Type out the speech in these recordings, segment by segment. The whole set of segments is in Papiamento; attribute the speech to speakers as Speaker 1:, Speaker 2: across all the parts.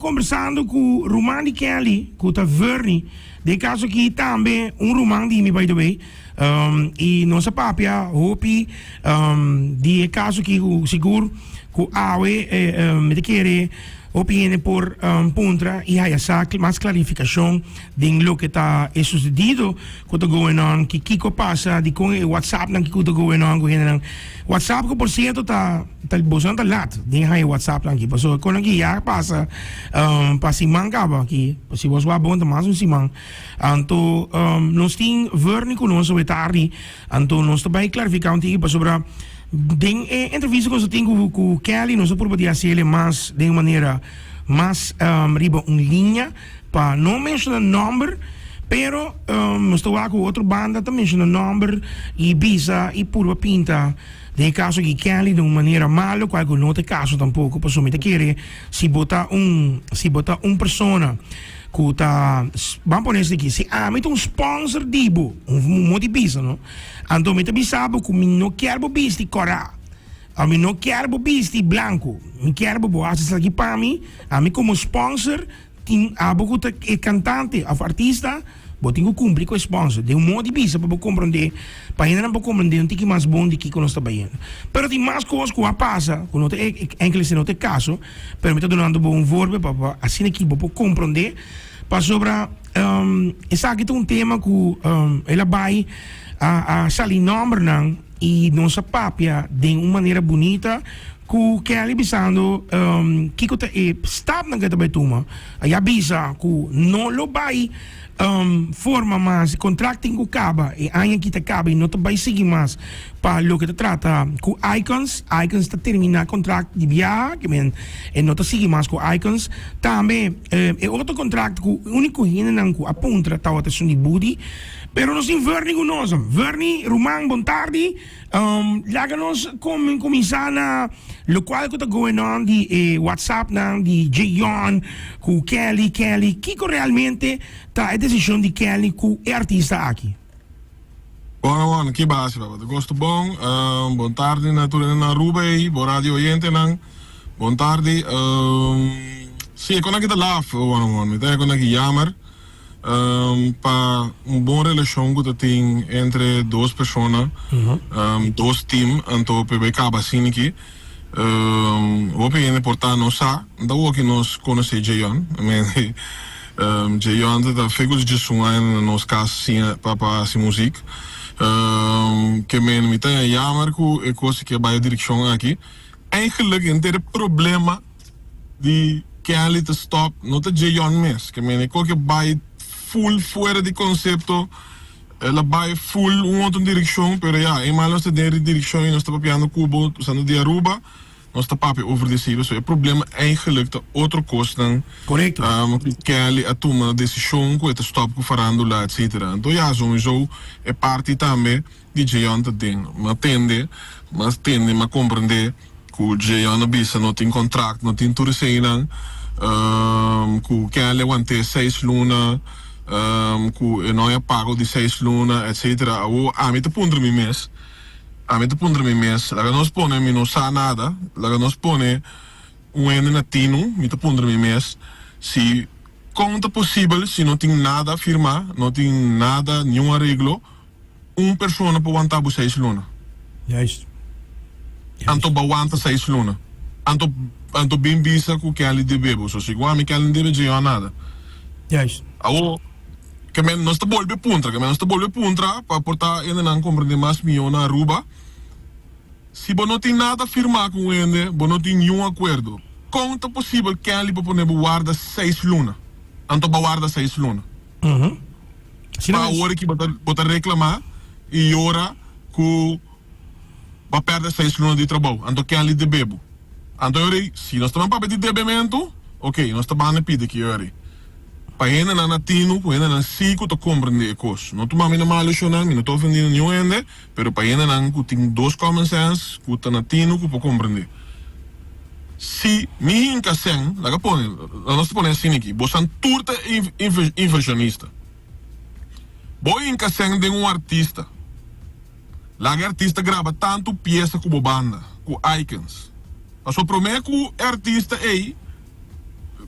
Speaker 1: Kombersando ku ruman di Kelly, ku ta Vernie, den e kaso aki tambe un ruman di mi by the way, i nos a papia hopi di e kaso aki ku sigur ku awe mi ta kere hopi hende por puntra i haya sa mas klarifikashon den loke ta e susedido ku ta going on, ki kiko a pasa, dikon e whatsappnan ku ta going on ku hendenan. Whatsapp ku por sierto ta. Ta bosonan ta lat den haña whatsappnan aki pasobra kon aki ya pasa pa siman kaba aki si bos wak bon ta mas un siman anto nos tin Vernie ku nos awe tardi anto nos ta bai klarifiká un tiki pasobra den e entrevista ku nos a tin ku Kelly nos a purba di hasiel mas den un manera mas riba un liña pa no menshona nòmber pero nos ta wak ku otro banda ta menshona nòmber i bisa i purba pinta. Den e kaso aki Kelly den un manera malo cual cu no ta e kaso tampoco pasobra mi ta kere si bo ta un si bo ta un persona cu ta ban pone esaki si ami ta un sponsor di bo un modo di bisa no anto mi ta bisa bo cu mi no kier bo bisti cora of mi no kier bo bisti blanco mi kier bo bo haci esaki pa mi ami como sponsor Tin abo ku ta e kantante òf artista, bo tin ku kumpli ku e sponsor. Den un modo di bisa pa bo komprondé, pa hendenan por komprondé un tiki mas bon di kiko nos ta bayendo. Pero tin mas kos ku a pasa, ku no ta e, enkel esei no ta e kaso, pero mi ta dunando bo un voorbeeld pa bo asina aki bo por komprondé, pasobra esaki ta un tema ku el a bai a a sali nòmbernan i nos a papia den un manera bunita Ku Kelly bisando kiko ta e stapnan ku e ta bai tuma, a ya bisa ku no lo bai forma mas, e kontrakt tin ku kaba, e aña aki ta kaba i no ta bai sigui mas pa loke ta trata ku Icons. Icons ta terminá kontrakt di biaha, ke men e no ta sigui mas ku Icons. Tambe e otro kontrakt ku úniko hendenan ku a puntra tabata esun di Budi, pero nos tin Vernie ku nos. Vernie, ruman, bon tardi. Laga nos kuminsá na lokual ku ta going on di e whatsappnan di Jeyon ku Kelly. Kelly, kiko realmente ta e desishon di Kelly ku e artista aki?
Speaker 2: Bon awor, ki base papa? Ta gosto bon. Bon tardi na tur hende na Aruba ei, bo radio oyentenan. Bon tardi. Si, e kon aki ta laf, awor awor. Mi ta e kon aki yamer. Pa un bon relashon ku ta tin entre dos persona, dos team, anto p'e bai kaba asina aki. Hopi hende por ta no sa, no ta wou ki nos konosé Jeyon. I mean, Jeyon ta ta fe ku djesun aña na nos kas siña pa pa hasi muzik. Ke men mi ta yamer ku e kos aki a bai e direkshon aki. Eigenlijk henter e problema. Di Kelly ta stop no ta Jeyon mes ke mene koke bai full fuera di concepto el a bai full un otro direccion pero ya eenmaal nos ta den e direccion y nos ta papiando cu bo usando di Aruba nos ta papia over di esey pasobra e problema eigenlijk ta otro cosnan
Speaker 1: Correcto.
Speaker 2: cu Kelly a tuma decision cu e ta stop cu farandula etcetera anto ya sowieso e parti tambe di Jeyon ta den mi a tende mi a tende mi a comprende. Ku Jeon a bisa no tin kontrakt, no tin tur eseinan, ku Kelly a want'é seis luna, ku e no a pago di seis luna, etsetera. Awor ami ta puntra mi mes, ami ta puntra mi mes, laga nos pone mi no sa nada, laga nos pone un hende na tinu, mi ta puntra mi mes si kon ta posibel si no tin nada firmá, no tin nada, niun areglo. Un persona por wanta bo seis luna.
Speaker 1: Juist.
Speaker 2: Anto bo a wanta seis luna. Anto anto bin bisa ku Kelly debe bo. So sigur ami Kelly no debe dje nada.
Speaker 1: Juist.
Speaker 2: Awor ke men nos ta bolbe puntra, ke men nos ta bolbe puntra pa por ta hendenan komprende mas mihó na Aruba. Si bo no tin nada firmá ku un hende, bo no tin niun akuerdo, kon ta posibel Kelly por pone bo warda seis luna? Anto bo a warda seis luna.
Speaker 1: Asina
Speaker 2: Pa
Speaker 1: mes.
Speaker 2: awor aki bo ta bo ta reclama y yora cu bo a perde seis luna di trabou, anto Kelly debe bo. Anto yori, si nos ta ban papia di debemento, ok, nos ta banda pidi ki yori. Pa hendenan na tinu, cu hendenan si cu ta comprende e cos. No tuma mi na malo shownan, mi no ta ofendiendo niun hende, pero pa hendenan cu tin dos common sense, cu ta na tinu, cu por comprende. Si mi hinka sen, laga pone, nos ta pone asina aki, bosan tur ta inversionista. Bo hinka sen den un artista, laga e artista graba tantu piesa ku bo banda, ku Icons. Pasobra promé ku e artista ei.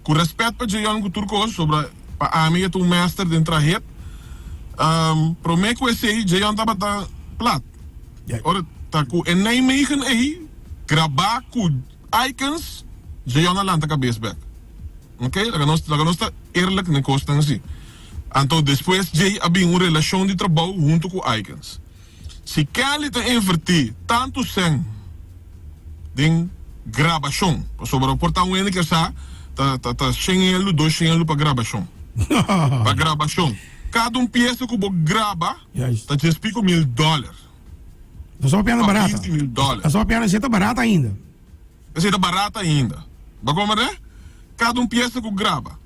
Speaker 2: Ku rèspèt pa Jeyon ku tur kos, sobra pa ami e ta un mèster den traha hit. Promé ku esei Jeyon tabata plat. Ora ta ku e Nijmegen ei grabá ku Icons, Jeyon a lanta kabes bèk. Ok, laga nos laga nos ta eerlijk den kosnan asi. Anto despues djei a bin un relashon di trabou huntu ku Icons. Si Kelly ta invertí tantu sèn den grabashon, pasobra por ta un hende ke sa ta ta ta shen elu, dos shen elu pa grabashon. Pa grabashon. Kada un piesa ku bo graba ta djes piko mil dòler.
Speaker 1: Nos ta papiando
Speaker 2: Pa
Speaker 1: barata.
Speaker 2: 20 mil dòler.
Speaker 1: Nos ta papiando esei ta barata ainda.
Speaker 2: Esei ta barata ainda. Bo komprendé? Kada un piesa ku graba.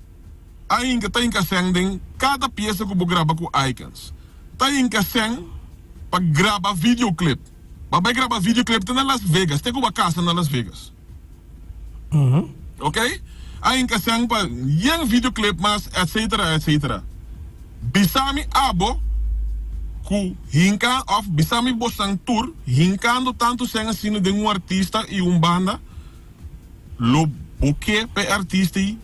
Speaker 2: A hinka ta hinka sèn den kada piesa ku bo graba ku Icons. Ta hinka sèn pa graba videoclip. Bo a bai graba videoclip te na Las Vegas, te ku bo a kasa na Las Vegas. Ok? A hinka sèn pa yen videoclip mas etcetera etcetera. Bisa mi abo ku hinka òf bisa mi bosan tur hinkando tantu sèn asina den un artista i un banda lo bo ke pa e artista ei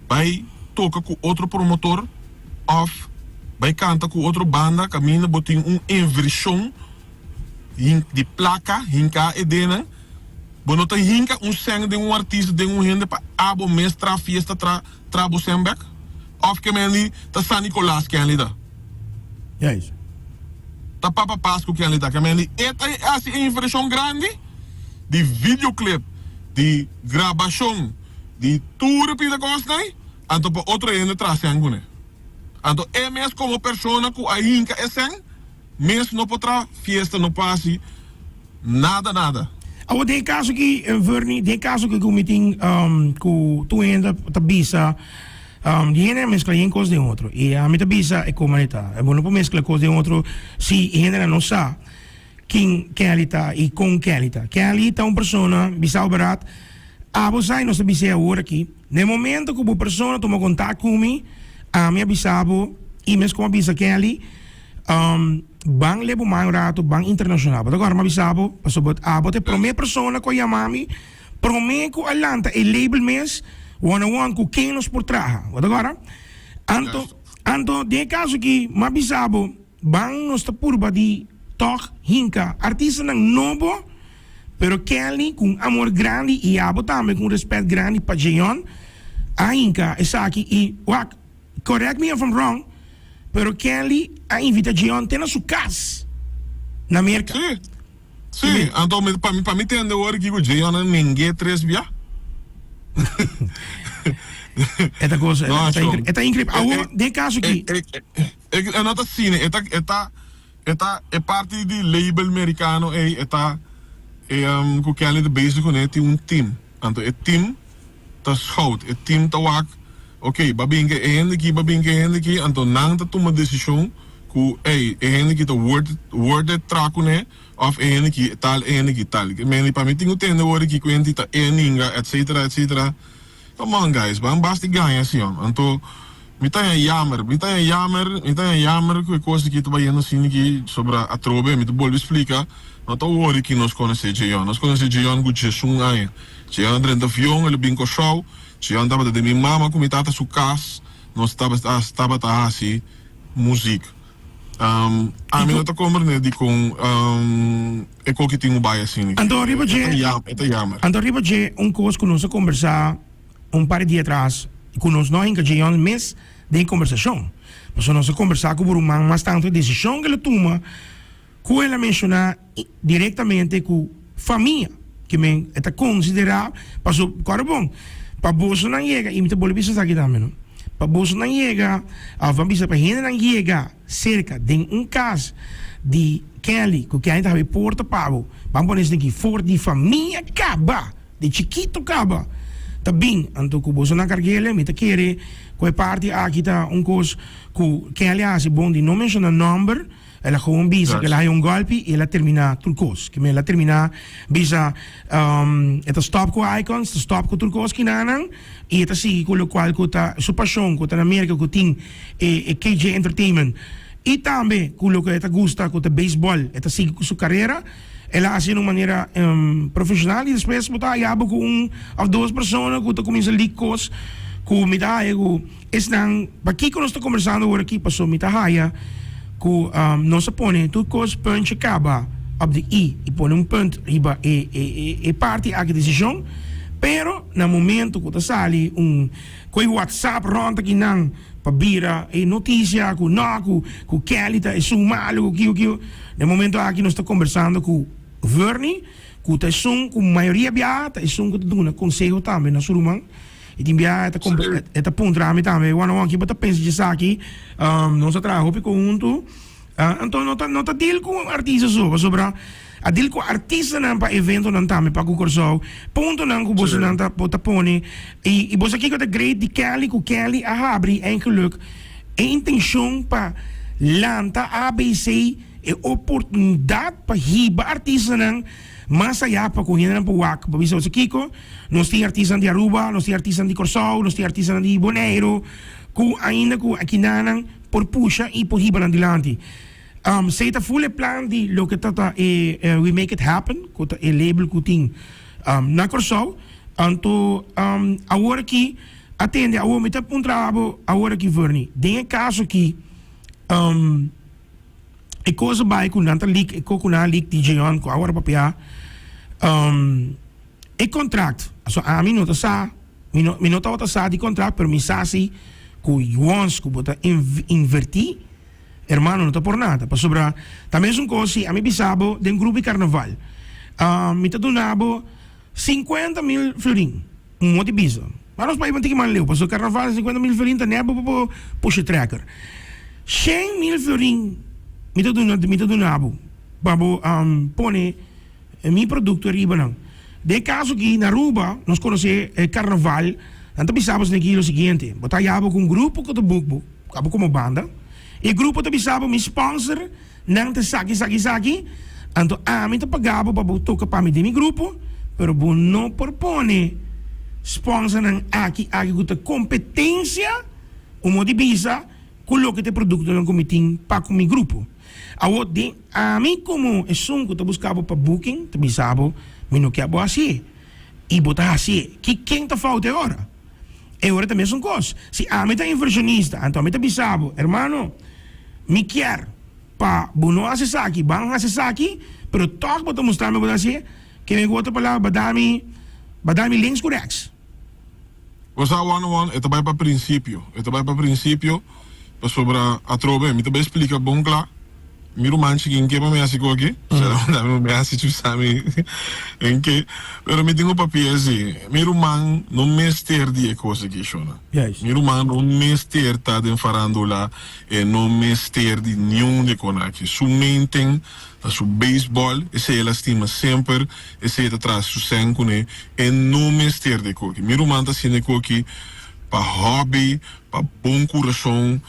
Speaker 2: bai toka ku otro promotor òf bai kanta ku otro banda kaminda bo tin un invershon di plaka hinká e denan. Bo no ta hinka un sèn den un artista den un hende pa abo mes traha fiesta tra tra bo sèn bèk? Òf ke men di ta San Nicolas kenli ta?
Speaker 1: Juist.
Speaker 2: Ta Papa Pascu kenli ta? Ke men di e ta hasi e invershon grandi di videoclip, di grabashon, di tur e pida kosnan ei, anto pa otro hende traha sèn kuné. Anto e mes komo persona ku a hinka e sèn mes no por traha fiesta, no por hasi Nada nada.
Speaker 1: Awor den e kaso aki Vernie, den e kaso aki ku mi tin ku tur hende ta bisa di hende a meskla yen kos den otro i ami ta bisa e komo e ta. Bo no por meskla kos den otro si e hendenan no sa ken Kelly ta i kon Kelly ta. Kelly ta un persona, bisa bo berat, abo sa i nos ta bis'é awor aki, den momento ku bo persona tuma kontak ku mi, ami a bisa bo i mes komo a bisa Kelly, Ban leba un man rato, ban internacional. Bo ta acorda mi a bisa bo, pasobra abo ta e prome persona cu a yama mi, prome cu a lanta e label mes, one on one, cu ken nos por traha. Bo ta acorda? Anto, anto den e caso aki, mi a bisa bo, ban nos ta purba di toch hinca artistanan nobo, pero Kelly cu un amor grandi y abo tambe cu un respet grandi pa Jeon, a hinca esaki y wak. Correct me if I'm wrong, pero Kelly a invita Jeon te na su cas na Merca.
Speaker 2: Sí, sí, anto mi, pa mi, pa mi tende ora ki ku Jeon a neng'é tres bia.
Speaker 1: E ta cosa,
Speaker 2: No,
Speaker 1: e ta
Speaker 2: shon.
Speaker 1: incre, e ta increíble.
Speaker 2: E,
Speaker 1: Awor,
Speaker 2: e,
Speaker 1: den caso
Speaker 2: e,
Speaker 1: ki,
Speaker 2: e, e, e no ta cine, e ta, e ta, e ta e parti di label mericano ei, e ta e, um, ku Kelly ta bezig kuné tin un team. Anto e team ta scout, e team ta wak, ok, ba bin ke e hende aki, ba bin ke e hende aki, anto nan ta tuma desishon ku, ey, e hende aki ta worth, worth it tra kuné, òf e hende aki tal, e hende aki tal. Ke mende pa mi tin ku tende wor aki ku hende ta e ninga, etcetera, etcetera. Come on guys, ban basta di gaña sion. Anto mi ta haña yamer, mi ta haña yamer, mi ta haña yamer ku e kos aki ta bayendo asina aki sobra atrobe. Mi ta bolbe splika, no ta wori ki nos konosé Jeon. Nos konosé Jeon ku diesun aña. Jeon a drenta avion, el a bin Kòrsou. Jeon tabata den mi mama ku mi tata su kas, nos tabata tabata hasi muzik. Ami no ta komprendé dikon e koki tin un bai asina.
Speaker 1: Anto riba dje,
Speaker 2: E ta yamer.
Speaker 1: Anto riba dje un kos ku nos a kombersá un par di dia atras ku nos no a hinka Jeon mes den e kombersashon. Pasobra nos a kombersá ku bo ruman mas tantu e desishon ku el a tuma ku el a menshoná direktamente ku famia ke men e ta konsiderá paso kòrda bon pa bosonan yega i mi ta bolbe bisa esaki tambe no pa bosonan yega òf ban bisa pa hendenan yega serka den un kas di Kelly ku Kelly ta habri porta pa bo ban pone esaki for di famia kaba di chikito kaba ta bin anto ku bosonan kargele mi ta kere ku e parti aki ta un kos ku Kelly a hasi bon di no menshona nòmber. El a gewoon bisa ku el a haña un gòlpi i el a terminá tur kos. Kimen el a terminá bisa e ta stòp ku Icons, ta stòp ku tur kos kinanan i e ta sigui ku lokual ku ta su pashon ku ta na Merka ku tin e KJ Entertainment i tambe ku loke e ta gusta ku ta beisbòl e ta sigui ku su karera. El a hasi na un manera profesional y despues bo ta haya bo cu un of dos persona cu ta cuminsa leak cos cu mi ta haya cu esnan pakico nos ta conversando awor aki paso mi ta haya cu nos a pone tur cos puntje caba op de i y pone un punt riba e e parti aki decision pero na momento cu ta sali un coy whatsapp rond aki nan pa bira e noticia cu no cu cu Kelly ta esun malo cu kico kico. Den momento aki nos ta conversando cu Vernie cu ta esun cu mayoria biaha ta esun cu ta duna conseho tambe na su ruman y tin biaha e ta e ta puntra ami tambe one on one kico bo ta pensa di esaki nos a traha hopi conhunto anto no ta no ta deal cu artista so pasobra a deal cu artistanan pa eventonan tambe pa cu Corsou puntonan cu bosonan ta bo ta pone y y bo sa kico ta great di Kelly cu Kelly a habri eigenlijk e intencion pa lanta ABC e oportunidad pa hiba artistanan mas aya pa cu hendenan por wak pa bisa bo sa kico nos tin artistanan di Aruba nos tin artistanan di Corsou nos tin artistanan di Boneiru cu ainda cu akinanan por pusha y por hiba nan dilanti. Esey ta full e plan di loke ta ta e We Make It Happen, cu ta e label cu tin na Corsou. Anto awor aki atende, awor mi ta puntra abo awor aki Vernie, den e caso aki e cos a bay cu nan ta leak, e co cu nan a leak DJ On cu awor a papia, e contract, so ami no ta sa. Mi no mi no tabata sa di contract pero mi sa si cu once cu bo ta inverti hermano no ta por nada pasobra ta mesun cos si ami bisa bo den grupo di carnaval mi ta duna bo 50 mil florin un moti bisa maar nos bai tiki man leu pasobra carnaval 50 mil florin ta net bo pa bo pusha trekker 100 mil florin mi ta duna mi ta duna bo pa bo pone mi producto riba nan. Den e caso aki na Aruba nos conoce e carnaval, nan ta bisa bo esaki lo siguiente, bo ta haya bo cu un grupo cu ta boek bo, abo como banda, e grupo ta bisa bo mi sponsor nan ta esaki esaki esaki, anto ami ta paga bo pa bo toca pa mi den mi grupo, pero bo no por pone sponsornan aki aki cu ta competencia, un modo di bisa, cu loke ta e productonan cu mi tin pa cu mi grupo. Awor den ami komo esun ku ta buska bo pa booking ta bisa bo mi no ke bo hasié i bo ta hasié. Ki ken ta fout e ora? E ora ta mesun kos. Si ami ta invershonista anto ami ta bisa bo hermano mi kier pa bo no hasi esaki ban hasi esaki pero tòg bo ta mustra mi bo ta hasié ke mi ku otro palabra ba dami ba dami links ku rèks.
Speaker 2: Bo sa one one e ta bai pa prinsipio e ta bai pa prinsipio pasobra atrobe mi ta bai splika bon kla mi ruman chikin ke pa mi hasi koki sera mi hasi chusa mi en ke pero mi tin ku papia si mi ruman no mester di e kos aki shona mi ruman no mester ta den farandula e no mester di niun di kon aki su main thing ta su baseball esei el a stima semper Esei ta traha su sèn kuné. E no mester di e koki. Mi ruman ta haciendo e koki pa hobby, pa bon kurason,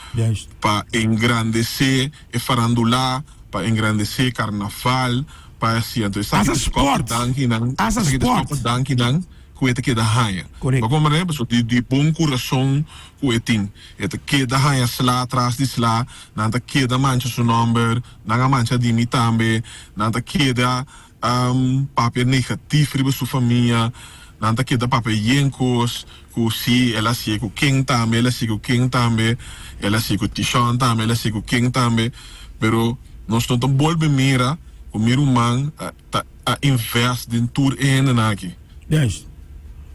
Speaker 2: pa engrandesé e farandulá, pa engrandesé karnaval, pa hasi. Anto esaki ta skòp dankinan, esaki ta skòp dankinan ku e ta keda haña. Bo komprendé? Pasobra di bon kurason ku e tin. E ta keda haña sla tras di sla, nan ta keda mancha su nòmber, nan a mancha di mi tambe, nan ta keda papia negatif riba su famia, nan ta keda papia yen kos ku si el a hasié ku ken tambe, el a hasié ku ken tambe, el a hasié ku Tishon tambe, el a hasié ku ken tambe, pero nos no ta bolbe mira ku mi ruman ta a invest den tur e hendenan aki.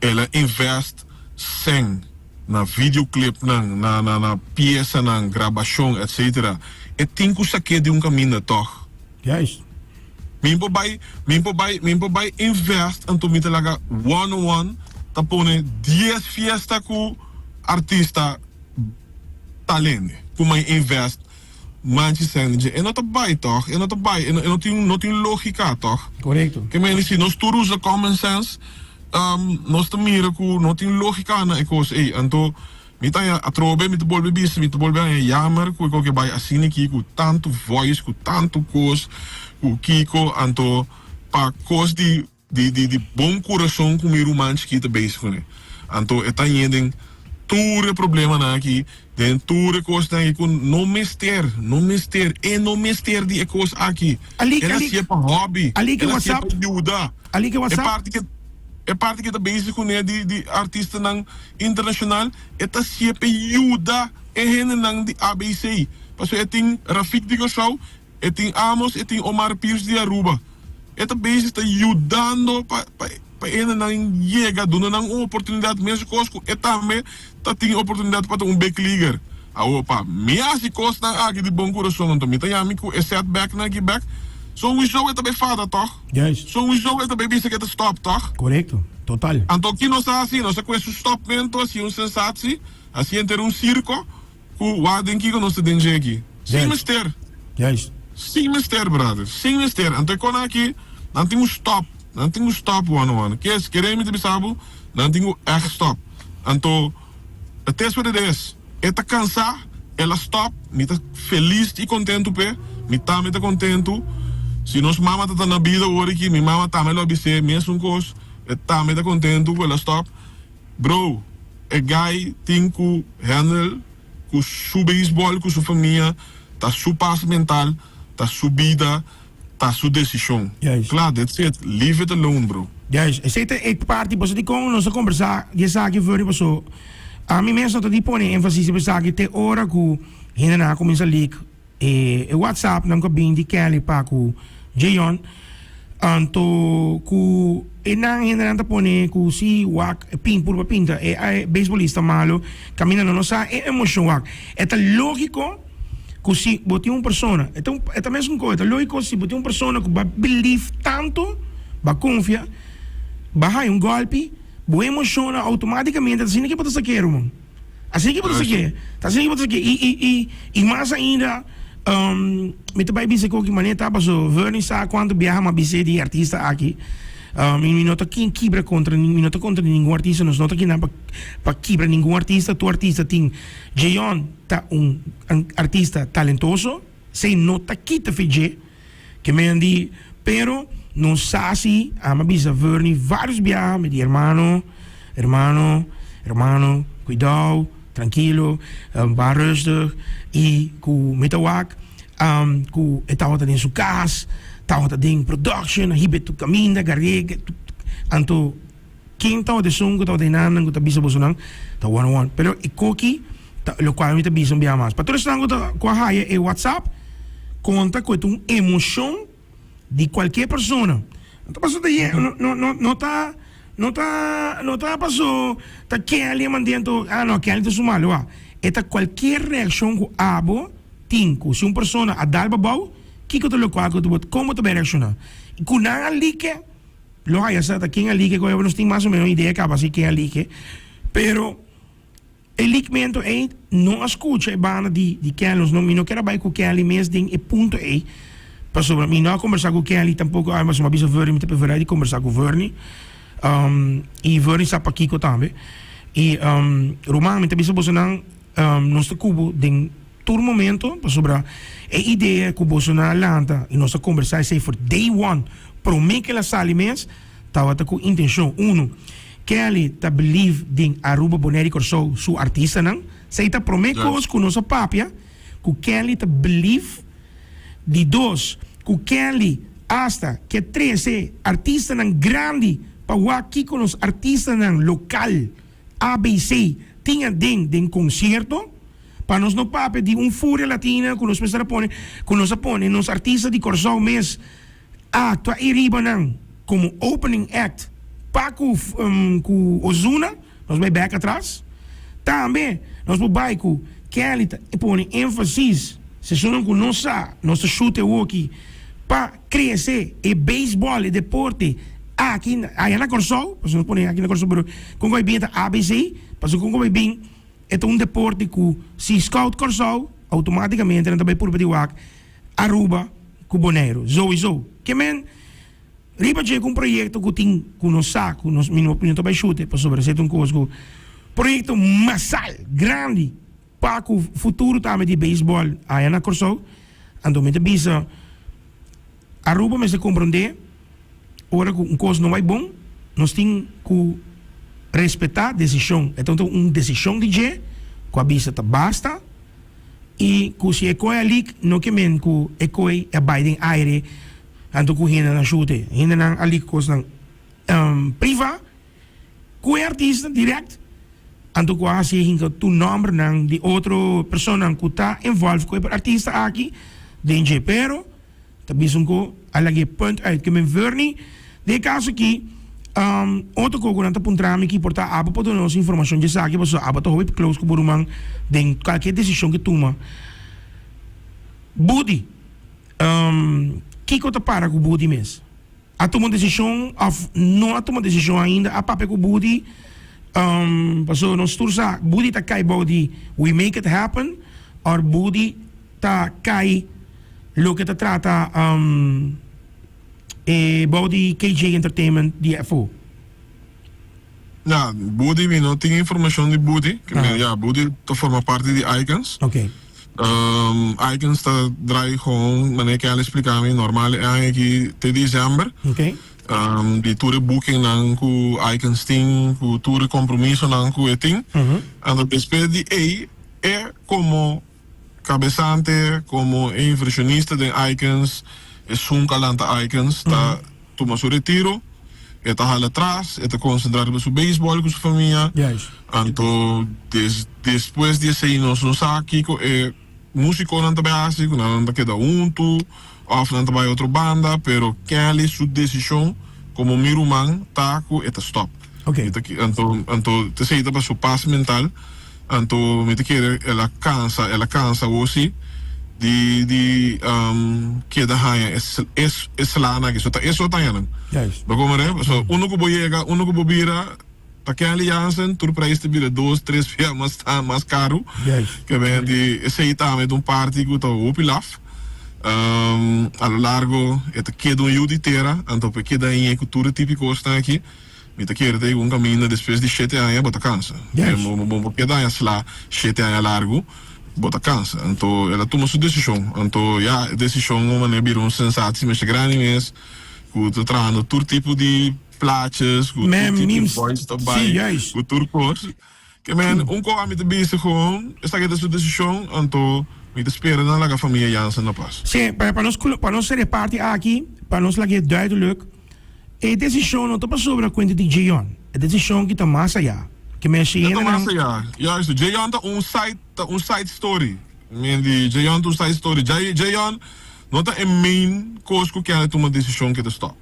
Speaker 2: El a invest sèn na videoclipnan, na na na piesanan, grabashon etc. E tin ku sak'é di un kaminda tòg.
Speaker 1: Juist.
Speaker 2: Mi por bai, mi por bai, mi por bai invest anto mi ta laga one on one ta pone dies fiesta ku artista talende ku mai invest manchi sende dje e no ta bai tòg e no ta bai e no tin no tin logika tòg.
Speaker 1: Korekto.
Speaker 2: Ke mende si nos tur usa common sense nos ta mira ku no tin logika na e kos ei anto Mi ta haña atrobe, mi ta bolbe bisa, mi ta bolbe haña yamer ku e koke bai asina aki ku tantu voice, ku tantu kos, ku kiko, anto pa kos di di di di bon kurason ku mi ruman chikito bezig kuné. Anto e ta hañ'é den. tur e problemanan aki, den tur e kosnan aki ku no mester, no mester, e no mester di e kos aki.
Speaker 1: Ali,
Speaker 2: El
Speaker 1: ali,
Speaker 2: hasié pa hobby,
Speaker 1: ali ke
Speaker 2: el hasié
Speaker 1: WhatsApp,
Speaker 2: pa yuda.
Speaker 1: ali ke
Speaker 2: E
Speaker 1: WhatsApp.
Speaker 2: parti ke e parti ke ta bezig kuné di di artistanan internashonal, e ta hasié pa yuda e hendenan di ABC. Pasobra e tin Rafik di Kòrsou, E tin Amos, e tin Omar Pierce di Aruba. E ta bezig ta yudando pa pa pa hendenan yega, duna nan un oportunidat meskos ku e tambe ta tin oportunidat pa ta un big leaguer. Awor pa mi hasi kosnan aki di bon kurason anto mi ta yami ku e setbacknan aki bek. Souwisou e ta bay fada tòg?
Speaker 1: Juist.
Speaker 2: Souwisou e ta bay bisa ku e ta stòp tòg?
Speaker 1: Korekto. Total.
Speaker 2: Anto ki nos a hasi? Nos a kue su stòpmentu, hasi un sensatsi, hasi henter un sirko. Ku wak den kiko nos ta den dje aki? Sin mester.
Speaker 1: Juist.
Speaker 2: Sin mester, brother. Sin mester. Anto e kona aki, nan tin ku stop. Nan tin ku stop one one. Kes, kere mi ta bisa bo, nan tin ku ègt stop. Anto, het is wat het is. E ta kansa, el a stop. Mi ta felis i kontentu p'e. Mi tambe ta kontentu. Si nos mama ta ta na bida awor aki, mi mama tambe lo a bis'é mesun kos. E tambe ta kontentu ku el a stop. Bro, e guy tin cu handle cu su baseball, cu su famia, ta su paz mental, ta su bida, ta su decision.
Speaker 1: Juist.
Speaker 2: Klaar, that's it, leave it alone bro.
Speaker 1: Juist, esey ta e parti paso dicon nos a combersa di esaki Vernie paso ami mes no ta di pone enfasis riba esaki te ora cu hendenan a cuminsa leak E e WhatsApp nan ku a bin di Kelly pa ku Jeon anto ku e nan hendenan ta pone ku si wak e pin purba pinta e e beisbolista malo kaminda no no sa e emoshon wak e ta logiko ku si bo tin un persona e ta un e ta mesun kos e ta logiko si bo tin un persona ku bo a believe tanto bo a konfia bo a haña un gòlpi bo emoshonnan outomatikamente ta asina ke bo ta sak'é ruman. Asina ki bo ta sake, ta asina ki bo ta sake. I, i, i, i mas ainda, um, mi ta bai bisa ku ki manera ta paso Vernie sa kuantu biaha mi a bis'é di e artista aki. Um, i mi no ta kin kibra kontra, mi no ta kontra di ningun artista, nos no ta kinan pa, pa kibra ningun artista, tur artista tin. Jeon ta un artista talentoso, esei no ta kita fe dje. Ke men di, pero nos sa si, ami a bisa Vernie varios biaha, mi di hermano, hermano, hermano, cuidao, trankilo, ba rustig, y cu mi ta wak cu e tabata den su cas, tabata den production, a hiba e tur caminda, gar'e, anto ken tabata esun cu tabata enanan cu ta bisa bosonan ta one on one, pero e koki ta locual mi ta bisa un biaha mas pa tur esnan cu ta cu a haya e whatsapp conta cu e ta un emocion di cualkier persona no ta paso ta ye no no no no ta no ta no ta paso ta Kelly a manda anto ah no Kelly ta su malo ah e ta cualkier reaccion cu abo tin cu si un persona a dal babao kico ta locual cu bo como ta bay reacciona y cu nan a like. Lo haya sa ta ken a like koe nos tin mas o menos idea kaba si ken a like pero e likmento ei no a skucha e banda di di Kelly nos no mi no kier a bai ku Kelly mes den e punto ei pasobra mi no a kombersa ku Kelly tampoko ai pasobra mi a bisa Vernie mi ta prefera di kombersa ku Vernie i Vernie sa pakiko tambe i ruman mi ta bisa bosonan nos ta kubo den Tur momento, pasobra e idea cu boso nan a lanta y nos a conversa esey for day one, prome cu el a sali mes, tabata cu intencion. Uno, Kelly ta believe den Aruba, Bonaire y Corsou su artistanan. Esey ta prome cos cu nos a papia, cu Kelly ta believe. Di dos, cu Kelly hasta ke trece artistanan grandi pa wak kico nos artistanan local, ABC, tin aden den concierto. Pa nos no papia di un furia latina ku nos mester a pone, ku nos a pone nos artista di Kòrsou mes a aktua ei riba nan komo opening act pa ku ku Ozuna, nos bai bèk atras. Tambe nos por bai ku Kelly ta pone énfasis, seshonnan ku nos sa nos ta shoot e woki pa krese e beisbòl, e deporte aki aya na Kòrsou, pasobra nos pone aki na Kòrsou pero kon ku bai bin e ta ABC, pasobra kon ku bai bin. E ta un deporte ku si scout Kòrsou, outomátikamente nan ta bai purba di wak Aruba ku Boneiru. Souiso. Ke men riba dje ku un proyekto ku tin ku nos sa ku nos mi no mi no ta bai shute pasobra esei ta un kos ku proyekto masal grandi pa ku futuro tambe di beisbòl aya na Kòrsou. Anto mi ta bisa Aruba mester komprondé ora ku un kos no bai bon nos tin ku. Respetá desishon. E ta un desishon di dje ku a bisa ta basta i ku si e koe a lik no ke men ku e koe a bai den aire anto ku hendenan shute. Hendenan a lik kosnan priva ku e artista dirèkt anto ku a hasi e hinka tur nòmbernan di otro personanan ku ta involve ku e artista aki den dje. Pero. Ta bisa un ko a laga e punt uit ke men Vernie. Den e kaso aki, otro ko ku nan ta puntra mi ki por ta abo por duna nos informashon dje esaki pasobra abo ta hopi close ku bo ruman den kualke desishon ke tuma. Budi, kiko ta para ku Budi mes? A tuma un desishon òf no a tuma desishon ainda? A papia ku Budi? Pasobra nos tur sa Budi ta kai bou di We Make It Happen òr Budi ta kai loke ta trata e bou di KJ Entertainment di FO.
Speaker 2: Ya, Budi mi no tin informacion di Budi. Ya, Budi ta forma parti di Icons. Icons ta draai gewoon, manera ke al explica mi, normal e aña aki te december. Di tur e bookingnan ku Icons tin, ku tur e compromisonan ku e tin. Anto despues di ey, e como Kabesante komo e invershonista den Icons, esun ku a lanta Icons, ta tuma su retiro. E ta hala tras, e ta konsentrá riba su beisbòl ku su famia. Anto despues di esei nos no sa kiko e músikonan ta bai hasi, ku nan ta keda huntu òf nan ta bai otro banda, pero Kelly su desishon komo mi ruman ta ku e ta stòp. Anto anto esei ta pa su pas mental. Anto mi ta kere el a cansa, el a cansa awor si di di keda haña e e slanan aki. So ta e so ta haña nan. Bo comprende? Pasobra uno cu bo yega, uno cu bo bira ta Kenley Jansen, tur prijs ta bira dos, tres bia mas mas caro. Ke ben di esey tambe ta un parti cu ta hopi laf. A lo largo e ta keda un yu di tera, anto pa e keda hañ'e cu tur e tipo di cosnan aki. Mi ta kere ta yega un kaminda despues di shete aña bo ta kansa. Bo por keda aña sla shete aña largu, bo ta kansa. Anto el a tuma su desishon. Anto ya e desishon un manera bira un sensatsi masha grandi mes ku ta trahando tur tipo di plaatjes, ku tur tipo di voice ta bai, ku tur kos. Ke men un kos mi ta bisa gewoon esaki ta su desishon, anto mi ta spera nan laga famia Jansen na pas.
Speaker 1: Sí, pa nos pa nos reparti aki, pa nos laga e duidelijk. E desishon no ta pasobra kuenta di Jeon. E desishon ki ta mas ayá. Ke men
Speaker 2: E ta mas ayá. Juisto. Jeon ta un side, ta un side story. Men di Jeon ta un side story. Jeon no ta e main kos ku kende tuma desishon ke ta stop.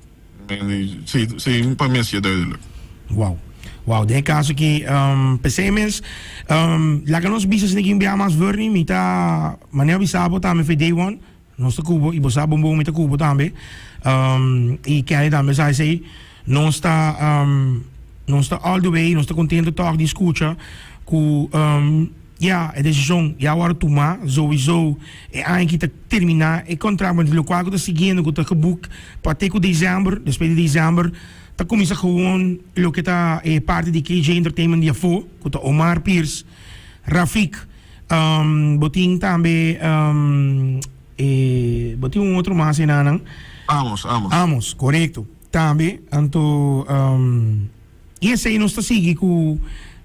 Speaker 2: Men di, si, si pa mi a siña duidelijk.
Speaker 1: Wow. Wow, den e kaso aki, p'esei mes, laga nos bisa si tin biaha mas Vernie, mi ta manera bisa bo tambe for day one. Nos ta ku bo i bo sa bon bon mi ta ku bo tambe. I Kenny tambe sa esei. Nos ta nos ta all the way, nos ta kontento tòg di skucha ku ya e desishon ya wòrdu tumá. Souiso e aña aki ta terminá e kontrakt, ma lokual ku ta siguiendo ku ta geboek pa te ku desèmber, despues di desèmber ta kuminsá gewoon loke ta e parti di KJ Entertainment di afó ku ta Omar Pierce, Rafik. Bo tin tambe e bo tin un otro mas enanan.
Speaker 2: Amos, Amos.
Speaker 1: Amos, korekto. Tambe, anto i esei nos ta sigui ku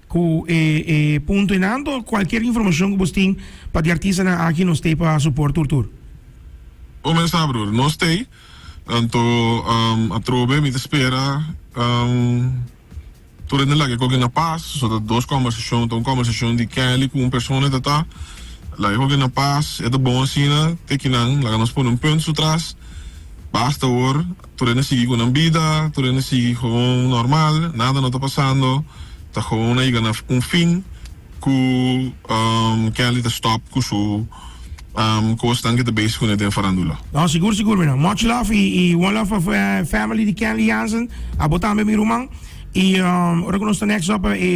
Speaker 1: ku e e punto enan. Anto kualkier informashon ku bos tin pa di artistanan aki nos t'ei pa suport tur tur.
Speaker 2: Bo mes sa broer, nos t'ei. Anto atrobe mi ta spera. Tur hende laga e koki na pas, so ta dos kombersashon, ta un kombersashon di Kelly ku un persona e ta ta, laga e koki na pas, e ta bon asina, te kinan, laga nos pone un punt su tras, basta awor, tur hende sigui ku nan bida, tur hende sigui gewoon normal, nada no ta pasando, ta gewoon a yega na un fin ku Kelly ta stop ku su kosnan ke ta bezig kuné den farandula.
Speaker 1: No, sigur sigur mi nan. Much love y one love pa family di Kenley Jansen. Abo tambe mi ruman. Y ora ku nos ta next up e.